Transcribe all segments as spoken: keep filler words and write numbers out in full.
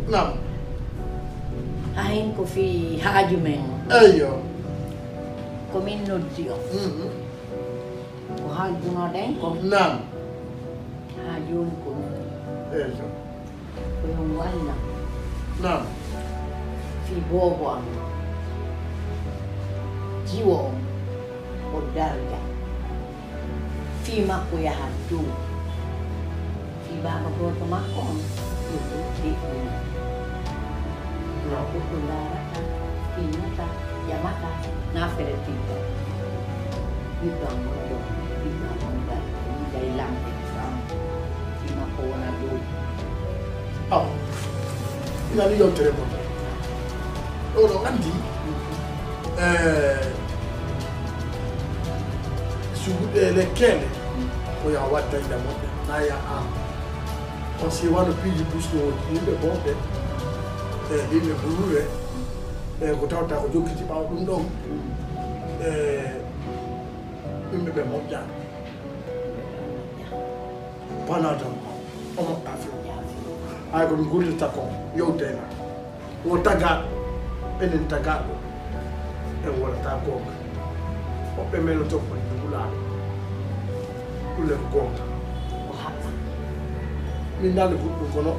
Naam. Hayin ko fii haaju men on. Eyyo. Ko min noddi on. Mhm. Ko haaldunoɗen ko. Naam. Haa jooni ko min. Eyyo. Ko yo on wallan. Naam. Fii boobo am. Jiwo on. O darja. Fii makko yahat dow. Fii baaba gooto makko on. Yo ɗum deƴƴina. Naa goɗɗo ndaarata, fiinata, ƴamata, naa feretitta. Ɓiɗɗo am on ɗo, ɓiɗɗo am on ɗo, yiɗay lamɓe fam. Fii makko wona dow. Awa, ina ni yewtere mon. Ɗo ɗo anndi, eh, suguɗe lekkele ko ya watta ina moƴƴa, na ya an. Parce que wano piiji busnooji yimɓe bonɓe, e yimɓe ɓurure, e ko tawta ko jokkiti ɓaawo ɗum ɗon, e yimɓe ɓe moƴƴa. Panaa tan o moƴƴa few. Hay ko min gollirta ko yewtena. Wo tagaaɗo, enen tagaaɗo, en wonata goonga. Woɓɓe men o tokko e wulaaɓe. Ɗum le ko goonga. Ko haɗa. Min nani goɗɗum kono,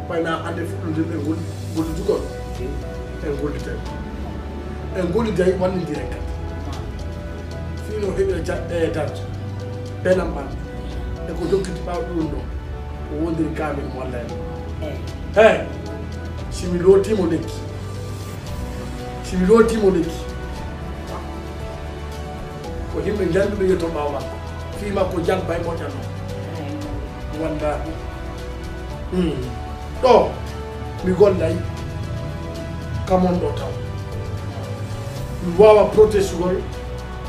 ɓayna hannde fuɗɗondirɗen ngol, gollidugol. En golliday. En golliday, wallindiren kadi. Fino heɓira jaɓɓe e darja. Belam ɓan. E ko jokkiti ɓaawo ɗum ɗo. Ko wondiri kamin mo walla en. Hey, si mi lootiima lekki, si mi lootiima lekki, ko yimɓe njanduɓe yeto ɓaawo makko. Fii makko jalba e moƴƴano. Wallaahi. Hmm. Ɗo, mi gollay kamon ɗo taw. Mi waawa protestugol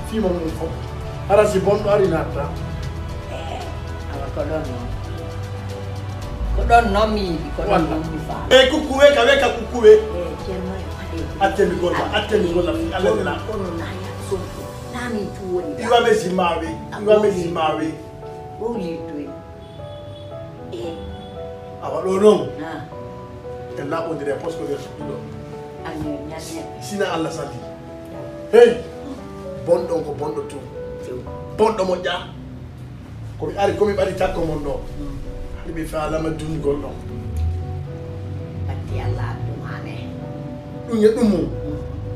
fii mon ɗum fof. Hara si bonɗo ari natta. Awa ko ɗon non. Ko ɗon non mi yiɗi, ko ɗon non mi faami. E kukkuwe ka we ka kukkuwe. Ceerno e paɗe. Atte mi golla, atte mi golla fii Allah dela. Kono na ya sonko. Na min tu woni. Iwa me simawe, iwa me simawe. Wowlirtoy. E Awa ɗo non. Na. En laɓondire e posko nder suɗɗuɗo. Amin ñañe. Sina Allah sali. Hey! Bonɗo on ko bonɗo tun. Bonɗo moƴƴa. Ko mi ari, ko mi ɓaɗi takko mon ɗo. Hari mi faalama dunigol ɗon. Batti Allah abdumane. Ɗum e ɗum mum.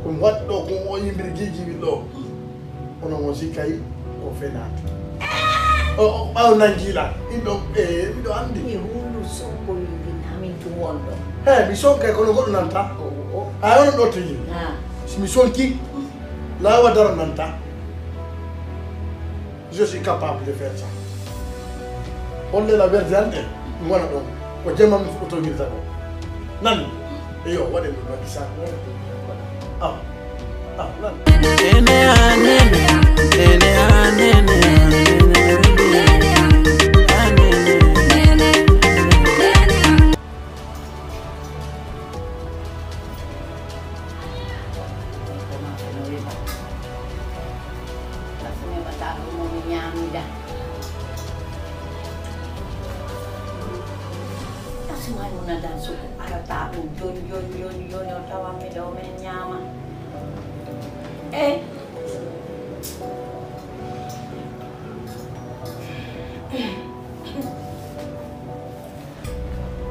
Ko mi waɗi ɗo, ko o yimbiri jijiwi ɗo. Onon on sikkay ko fenaande. O, o, ɓaawo nangiila. Min ɗon, e, miɗo anndi. Mi hulu sokko yimɓe amin tun wonɗo. He, mi sonkay kono goɗɗo nanta. O, o. A onon ɗo tigi. Ha. Si mi sonki, laawa daro nanta. Je suis capable de faire ça. Holle la werdande, mi wona ɗon. Ko jemma mi fuɗɗoto wirda ɗo. Nan, e yo, waɗen ɗum waɗi sa. Ah, ah, nan. Ene anene, ene anene, anene, anene. Asi Maymuna dan suku arata ɗum joni joni joni joni o tawanmi ɗo min ñaama. E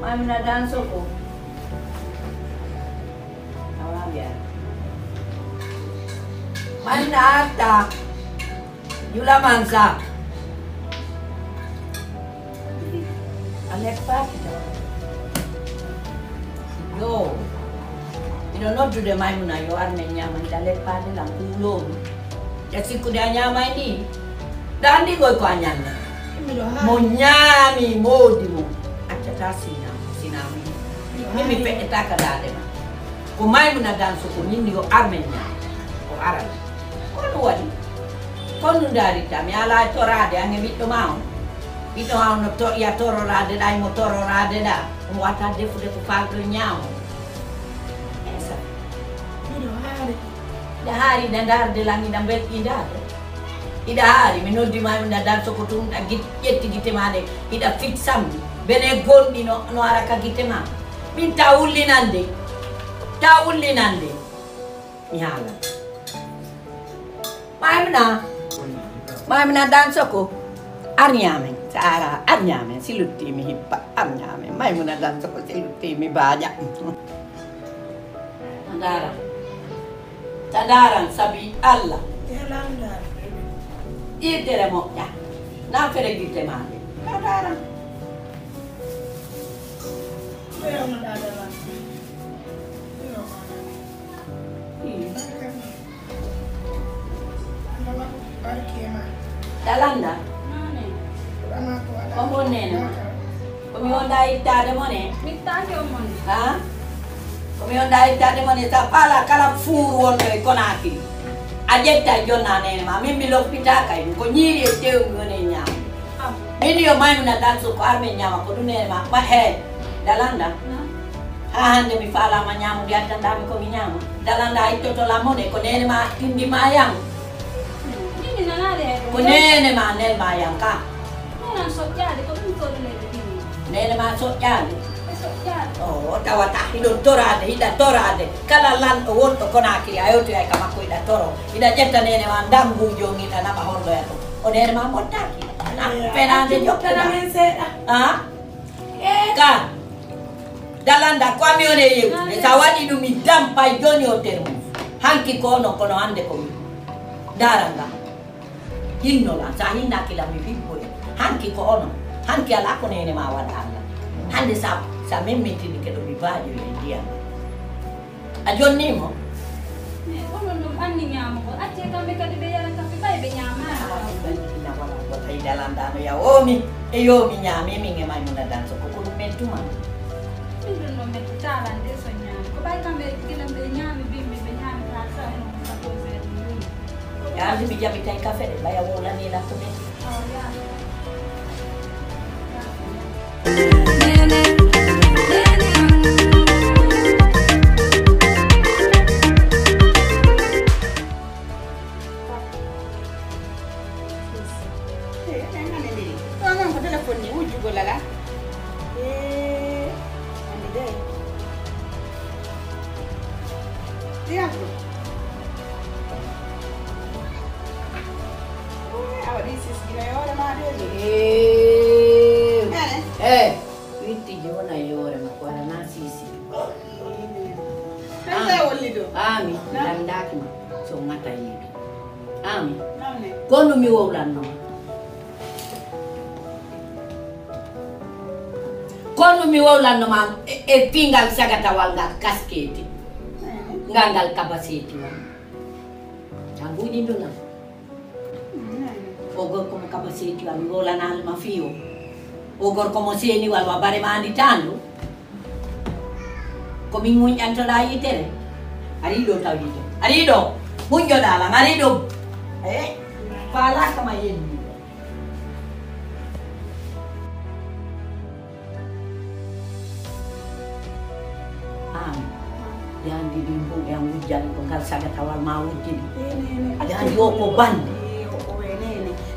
Maymuna dan suku. Awa mbiya. Maymuna arta. Jula mansa. A leppaaki taw. Yo. Miɗo noddude Maymuna yo ar men ñaama, hiɗa leppaade lan kuuloomi. Ɗa sikkude a ñaamay ni. Ɗa anndi koy ko a ñaami. Mo ñaami moodi mum. Accata sina, sina mi. Min mi feƴƴata ka daade ma. Ko Maymuna dan suku ñinni yo ar men ñaama. O aray. Ko ɗum waɗi? Ko ɗum ndaaritta? Mi alaa e toraade, an e ɓiɗɗo ma on. Ɓiɗɗo ma on no to-, ya tororaade ɗa, imo tororaade ɗa. Omo wata defude ko faalɗo ñaamo. Esa. Miɗo haari. Hiɗa haari, hiɗa ndaarde lan, hiɗa mbelɗi ndaarde. Hiɗa haari, mi noddi ma, mi dan suku tun, ɗa git-, ƴetti gite ma ɗe, hiɗa fit sammi. Bene gonɗi no, no ara ka gite ma. Min ta wullinan de. Ta wullinan de. Mi haalan. Maymuna. Maymuna Dansoko. Ar ñaamen. Sara, ar ñaamen. Si lutti mi hippa. Ar ñaamen. Maymuna Dansoko si lutti mi baaja. Andara. Ta ndaran sabi Allah. Yalanda. Irtere moƴƴa. Na fere girte maɓɓe. Ta ndaran. Ii. Dalanda. Ko mbon nene ma? Ko mi wonda ittaade mo ne? Mi ittaaki on mo ne. Ha? Ko mi wonda ittaade mo ne, sa faala kala fuuru wonɗo e Konaakiri. A ƴetta jonna nene ma, min mi loppita kay, ko ñiiri e tew mi woni e ñaama. Ah. Min yo Maymuna Danso ko armen ñaama, ko ɗum nene ma, ma he, Dalanda. Na? Ha hande mi faala ma ñaamude addanɗa mi ko mi ñaama. Dalanda ittoto la mo ne, ko nene ma tindi ma yam. Min mi nanaade hay ɗum. Ko nene ma nel ma yam ka. Noon soƴƴaade, ko ɗum soɗunede ɗini. Nene ma soƴƴaade. E soƴƴaade. O, o tawata hiɗon toraade, hiɗa toraade. Kala lanɗo wonɗo Konaakiri, a yewtoyay ka makko, hiɗa toro. Hiɗa ƴetta nene ma ndannguujo on, hiɗa naɓa holloya to. O nene ma mottaaki. Ala, fenaande jokkuɗa. Tana men seeɗa. Ha? Eh. Ka. Dalanda, ko ami on e yewtude. Sa waɗi ɗum, mi dampay jooni o termus. Hanki ko onon, kono hannde ko min. Ndaara nga. Hinno lan, sa hinnaaki lan mi fibboye. Hanki ko ono, hanki alaa ko neene ma waɗa Allah. Hannde sa, sa memmentini ke ɗo mi baajo e ndiyam. A jonni mo? Eh, onon ɗum anni ñaamugol. Accee kamɓe kadi ɓe yara kafe, ɓay ɓe ñaamaani. Ah, ɓe ina wala ko tawi dalandaano ya o mi, e yo mi ñaami, min e Maymuna Danso ko ko ɗum men tuma. Min ɗum ɗo metto taalande so ñaami. Ko ɓay kamɓe gila ɓe ñaami bimbi, ɓe ñaami taa sa eno ko sa posé ɗum yoni. Yaande mi jaɓi tawi kafe de, ɓaya wowlani lan ko men. Eh, eh, nani ni? Ɗo noon ko téléphone ni wujjugol alaa. Eh, andi de. Ɗiyam ɗum. Eh, a waɗi sisgina e hoore ma de ni. Eh. Nene. Eh. Witti jona e hoore makko, wala na sisi. Anta wolli do. Ami, landaaki ma, so ngata yiɗo. Ami. Namne. Kono mi wowlanno ma. Kono mi wowlanno ma, e, e pingal sagatawal ngal kasketi. Eh. Ngal ngal kabaseti wal. Tan buɗi nduna. O gorko mo kaba seeti wa, mi wolanaali ma fiyo. O gorko mo seeni wal wa bare ma andi tandu. Ko min ŋuñƴantoɗa yitere. Ari ɗo taw yitere. Ari ɗo. Hunjoɗa lan, ari ɗo. Eh? Fala kama yenni. An, yandi ɗin bumɓe an wujjani ko ngal sagatawal ma wujjini. Yandi o ko bandi.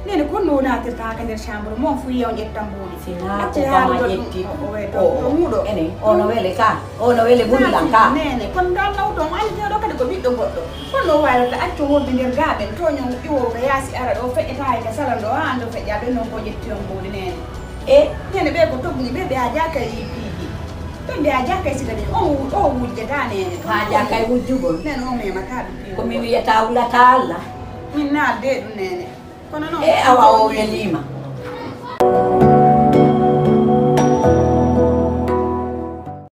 Nene, kono no natirtaka nder chambre mon fu yew ƴettan mbuuɗi. Sina ko bama ƴetti. O, o, o, ene, ono wele ka, ono wele gullan ka. Nene, kono ngal nawto on aljeeɗo kadi ko ɓiɗɗo goɗɗo. Kono wawata acco wonde nder gaɓen, toño iwo ko yaasi ara ɗo feƴƴata e ka sala ɗo, ha ando feƴƴa ɓe non ko ƴetti on mbuuɗi nene. E? Nene ɓe ko togni ɓe, ɓe a jaka e piiji. Ɓe mbi a jaka e sigani, o wu-, o wujjata nene. Ha jaka e wujjugol? Nene o mema ka ɗum piiji. Ko mi wiyata wulata Allah. Min naalde ɗum nene. Kono non. E awa o welima.